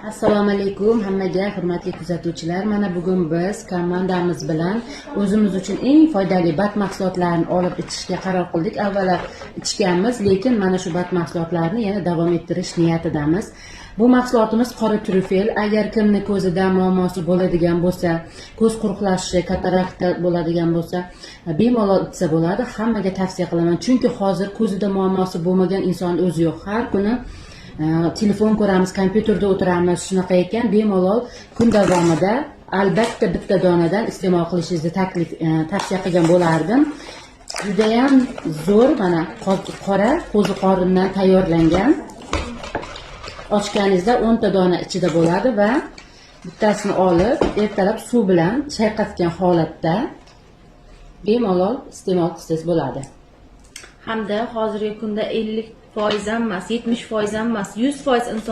Assalomu alaykum hammaga, hurmatli kuzatuvchilar. Mana bugun biz komandamiz bilan o'zimiz uchun eng foydali БАД mahsulotlarini olib ichishga qaror qildik. Avvalo ichganmiz, lekin mana shu БАД mahsulotlarini yana davom ettirish niyatidamiz. Bu mahsulotimiz qora tryufel. Agar kimni ko'zida muammosi bo'ladigan bo'lsa, ko'z quruqlashishi, katarakta bo'ladigan bo'lsa, bemalol ichsa bo'ladi. Hammaga tavsiya qilaman, chunki hozir ko'zida muammosi bo'lmagan inson o'zi yo'q. Har kuni telefon ko'ramiz, kompyuterda o'tiramiz. Shunaqa ekan, bemalol kun davomida albatta bitta donadan iste'mol qilishingizni tavsiya qilgan bo'lardim. Judayam zo'r, mana qora qo'ziqorindan tayyorlangan. Ochganingizda 10 ta dona ichida bo'ladi va bittasini olib, ertalab suv bilan chayqatgan holatda bemalol iste'mol qilsangiz bo'ladi. Hamda hozirgi kunda 50% ham emas, 70% ham emas, 100% inson